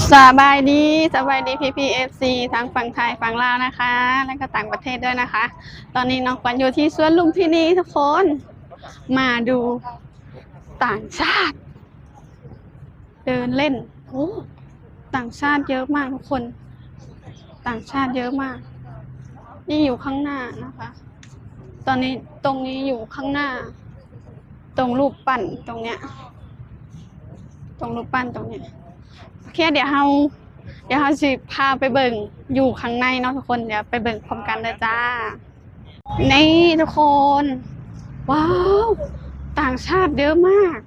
ສະບາຍດີ ສະບາຍດີພີ່ໆ ເອັຟຊີ ທັງຝັ່ງໄທ ຝັ່ງລາວນະຄະ ແລະກໍຕ່າງປະເທດດ້ວຍນະຄະ. ຕອນນີ້ນ້ອງຂວັນຢູ່ທີ່ສວນລຸມພິນີທຸກຄົນ ມາດູຕ່າງຊາດເດີນເລ່ນ. ໂອ້ ຕ່າງຊາດເຍອະມາກທຸກຄົນ ຕ່າງຊາດເຍອະມາກ. ນີ້ຢູ່ຂ້າງໜ້ານະຄະ ຕອນນີ້ ຕົງນີ້ຢູ່ຂ້າງໜ້າ ຕົງຮູບປັ້ນຕົງເນີ້ຍ ຕົງຮູບປັ້ນຕົງເນີ້ຍ. ໂອເຄ ດຽວເຮົາ ດຽວເຮົາຊິພາໄປເບິ່ງຢູ່ຂ້າງໃນເນາະທຸກຄົນ. ດຽວໄປເບິ່ງພ້ອມກັນເດີຈ້າ. ນີ້ທຸກຄົນ ວ້າວ ຕ່າງຊາດເຍອະມາກ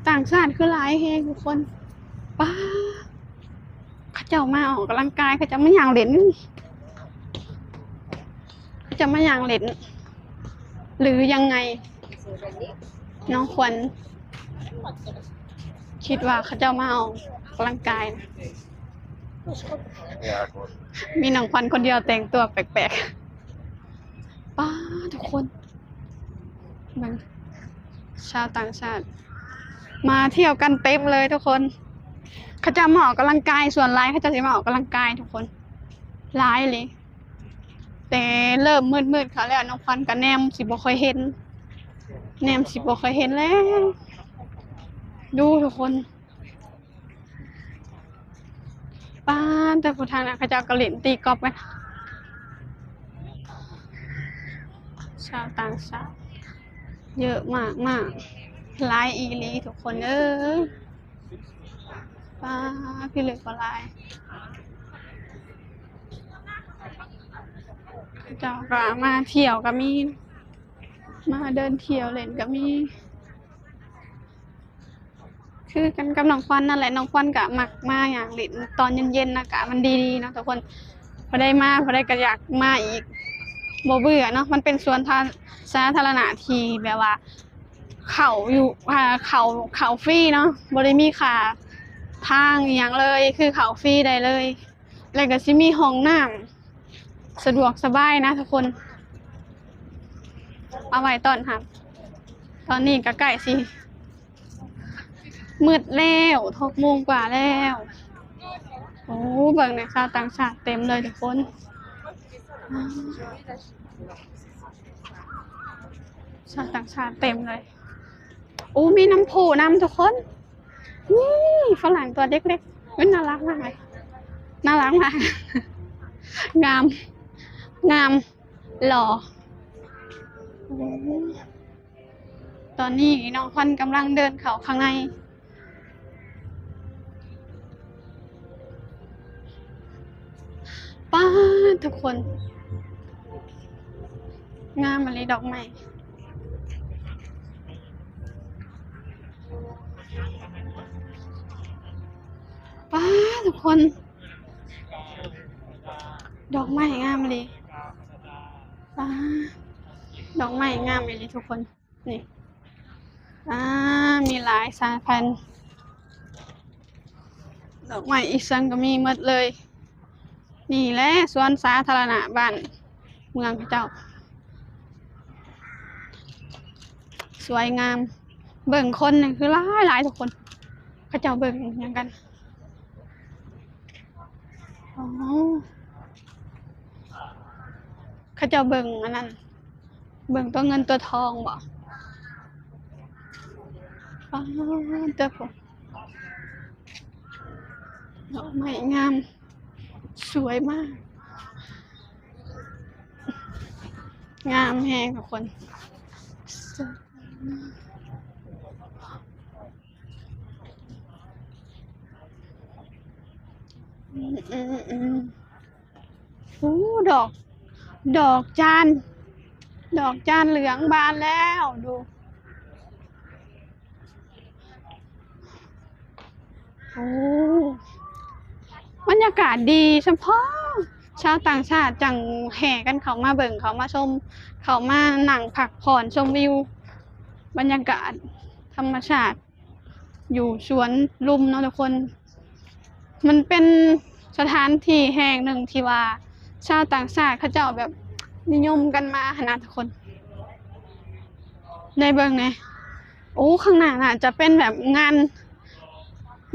ຕ່າງຊາດຄືຫຼາຍແຮງທຸກຄົນ. ປ້າ ເຂົາເຈົ້າມາອອກກຳລັງກາຍ ເຂົາເຈົ້າມາຍ່າງເຫຼັ້ນ ເຂົາເຈົ້າມາຍ່າງເຫຼັ້ນ ຫຼືຍັງໄງ? ນ້ອງຂວັນຄິດວ່າເຂົາເຈົ້າມາອອກກຳລັງກາຍນະ. ມີນ້ອງຂວັນຄົນດຽວແຕ່ງຕົວແປກໆ. ປ້າ ທຸກຄົນ ເບິ່ງ ຊາວຕ່າງຊາດມາທ່ຽວກັນເຕັມເລີຍທຸກຄົນ. ເຂົາເຈົ້າມາອອກກຳລັງກາຍ ສ່ວນຫຼາຍເຂົາເຈົ້າຊິມາອອກກຳລັງກາຍທຸກຄົນ ຫຼາຍອີ່ຫຼີ. ແຕ່ເລີ່ມມືດໆເຂົ້າແລ້ວ ນ້ອງຂວັນກໍແນມຊິບໍ່ຄ່ອຍເຫັນ ແນມຊິບໍ່ຄ່ອຍເຫັນແລ້ວ. ດູທຸກຄົນ ປ້າ ແຕ່ຜູ້ທາງນັ້ນເຂົາເຈົ້າກໍຫຼິ້ນຕີກອບກັນ. ຊາວຕ່າງຊາດເຍອະມາກໆ ຫຼາຍອີ່ຫຼີທຸກຄົນເອີຍ. ປ້າ ພີ່ເລີກກໍຫຼາຍ ເຂົາເຈົ້າກໍມາທ່ຽວກໍມີ ມາເດີນທ່ຽວເຫຼັ້ນກໍມີ. ຄືກັນກັບນ້ອງຂວັນນັ້ນແຫຼະ ນ້ອງຂວັນກະມັກມາຫຍັງຫຼິ້ນຕອນເຢັນໆ ອາກາດມັນດີໆເນາະທຸກຄົນ. ຜູ້ໃດມາ ຜູ້ໃດກະຢາກມາອີກ ບໍ່ເບື່ອເນາະ. ມັນເປັນສວນທາ ສາທາລະນະທີ່ແບບວ່າເຂົ້າຢູ່ ເຂົ້າ ເຂົ້າຟຣີເນາະ ບໍ່ໄດ້ມີຄ່າທາງອີ່ຫຍັງເລີຍ ຄືເຂົ້າຟຣີໄດ້ເລີຍ. ແລ້ວກະຊິມີຫ້ອງນ້ຳ ສະດວກສະບາຍນະທຸກຄົນ ເອົາໄວ້ຕ້ອນຮັບ. ຕອນນີ້ກະໃກ້ຊິ ມືດແລ້ວ ຫົກໂມງກວ່າແລ້ວ. ໂອ້ ເບິ່ງແດ່ ຊາວຕ່າງຊາດເຕັມເລີຍທຸກຄົນ ຊາວຕ່າງຊາດເຕັມເລີຍ. ໂອ້ ມີນ້ຳພຸນຳທຸກຄົນ. ນີ້ຝຣັ່ງຕົວເລັກໆ ເອີຍ ໜ້າລັກມາກເລີຍ ໜ້າລັກມາກ ງາມ ງາມ ຫຼໍ່. ໂອ້ ຕອນນີ້ນ້ອງຂວັນກຳລັງເດີນເຂົ້າຂ້າງໃນ. ປ້າດ ທຸກຄົນ ງາມອີ່ຫຼີດອກໄມ້ ປ້າດ ທຸກຄົນ ດອກໄມ້ງາມອີ່ຫຼີ. ປ້າດ ດອກໄມ້ງາມອີ່ຫຼີທຸກຄົນ. ນີ້ ອ່າ ມີຫຼາຍສາຍພັນ ດອກໄມ້ອີ່ສັງກໍມີໝົດເລີຍ. ນີ້ແຫຼະສວນສາທາລະນະບ້ານເມືອງເຂົາເຈົ້າ ສວຍງາມ. ເບິ່ງຄົນນີ້ຄືຫຼາຍໆ ທຸກຄົນ ເຂົາເຈົ້າເບິ່ງຫຍັງກັນ? ອໍ ເຂົາເຈົ້າເບິ່ງອັນນັ້ນ ເບິ່ງຕົວເງິນຕົວທອງບໍ? ປ້າດ ເຈົ້າ ດອກໄມ້ງາມ ສວຍມາກ ງາມແຮງທຸກຄົນ. ອືມ ອືມ ອືມ. ໂອ້ ດອກ ດອກຈານ ດອກຈານເຫຼືອງບານແລ້ວ ດູ. ໂອ້ ບັນຍາກາດດີສະເພາະ ຊາວຕ່າງຊາດຈັ່ງແຫ່ກັນເຂົ້າມາເບິ່ງ ເຂົ້າມາຊົມ ເຂົ້າມານັ່ງພັກຜ່ອນຊົມວິວ ບັນຍາກາດທຳມະຊາດ ຢູ່ສວນລຸມເນາະທຸກຄົນ. ມັນເປັນສະຖານທີ່ແຫ່ງໜຶ່ງທີ່ວ່າຊາວຕ່າງຊາດເຂົາເຈົ້າແບບນິຍົມກັນມາຫັ້ນນະທຸກຄົນ. ໄດ້ເບິ່ງແດ່. ໂອ້ ຂ້າງໜ້າໜ້າຈະເປັນແບບງານ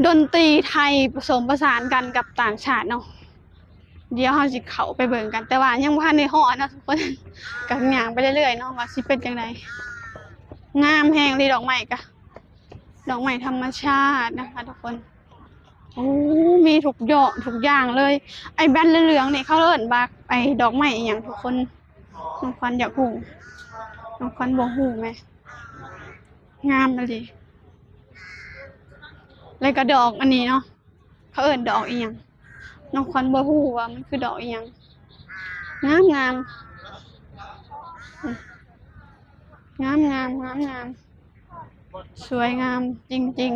ດົນຕີໄທປະສົມປະສານກັນກັບຕ່າງຊາດເນາະ. ດຽວເຮົາຊິເຂົ້າໄປເບິ່ງກັນ ແຕ່ວ່າຍັງບໍ່ທັນໄດ້ຮອດເນາະທຸກຄົນ ກໍຍ່າງໄປເລື້ອຍໆເນາະ ວ່າຊິເປັນຈັ່ງໃດ. ງາມແຮງເລີຍ ດອກໄມ້ກະ ດອກໄມ້ທຳມະຊາດນະຄະທຸກຄົນ. ໂອ້ ມີທຸກຢ່າງ ທຸກຢ່າງເລີຍ. ໄອ້ແບນເຫຼືອງໆນີ້ເຂົາເອີ້ນວ່າໄອ້ດອກໄມ້ອີ່ຫຍັງທຸກຄົນ? ນ້ອງຂວັນຢາກຮູ້ ນ້ອງຂວັນບໍ່ຮູ້ແມ. ງາມອີ່ຫຼີ. ແລ້ວກໍດອກອັນນີ້ເນາະ ເຂົາເອີ້ນດອກອີ່ຫຍັງ? ນ້ອງຂວັນບໍ່ຮູ້ວ່າມັນຄືດອກອີ່ຫຍັງ. ງາມໆ ງາມໆ ງາມໆ ສວຍງາມຈິງ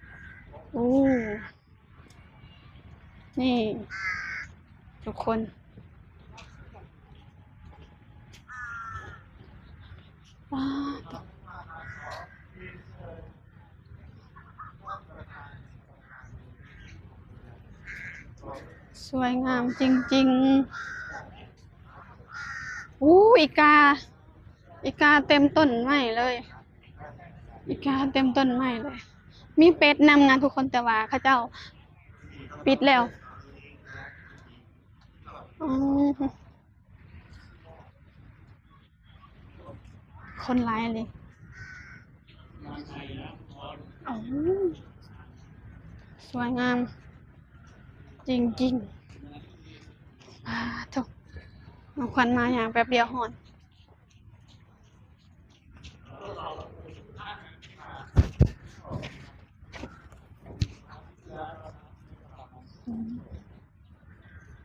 ໆ. ໂອ້ ນີ້ທຸກຄົນ ວ້າວ ສວຍງາມຈິງໆ. ໂອ້ ອີກາ ອີກາເຕັມຕົ້ນໄມ້ເລີຍ ອີກາເຕັມຕົ້ນໄມ້ເລີຍ. ມີເປັດນຳນະທຸກຄົນ ແຕ່ວ່າເຂົາເຈົ້າປິດແລ້ວ. ອື ຄົນຫຼາຍອີ່ຫຼີ. ໂອ້ ສວຍງາມຈິງໆ. ປາໂທ້ ນ້ອງຂວັນມາຍ່າງແປັບດຽວຮອດ.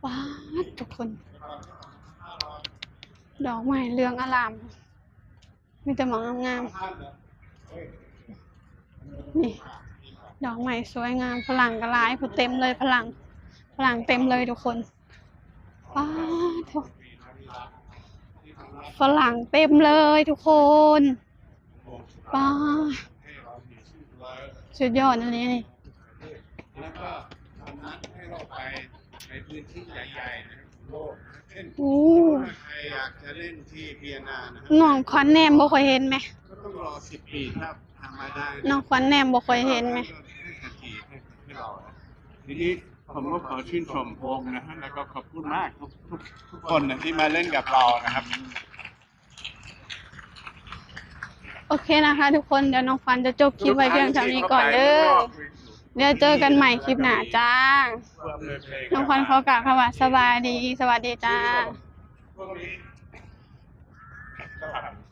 ປາດ ທຸກຄົນ ດອກໄມ້ເຫຼືອງອາລາມ ມີແຕ່ໝາກງາມໆ. ນີ້ ດອກໄມ້ສວຍງາມ ຝຣັ່ງກໍຫຼາຍພຸ້ນ ເຕັມເລີຍ ຝຣັ່ງ ຝຣັ່ງເຕັມເລີຍທຸກຄົນ. ປາໂທ້ ຝຣັ່ງເຕັມເລີຍທຸກຄົນ. ປາ ສຸດຍອດອີ່ຫຼີນີ້. ໂອ້ ນ້ອງຂວັນແນມບໍ່ຄ່ອຍເຫັນແມ. ນ້ອງຂວັນແນມບໍ່ຄ່ອຍເຫັນແມ. ທີນີ້ ผมก็ขอชื่นชมวงนะฮะ แล้วก็ขอบคุณมากทุก ทุก ทุกคนนะที่มาเล่นกับเรานะครับ. ໂອເຄນະຄະທຸກຄົນ ດຽວນ້ອງຂວັນຈະຈົບຄລິບໄວ້ພຽງເທົ່ານີ້ກ່ອນເດີ. ດຽວເຈີກັນໃໝ່ຄລິບໜ້າຈ້າ. ນ້ອງຂວັນຂໍກ່າວຄຳວ່າສະບາຍດີ ສະຫວັດດີຈ້າ.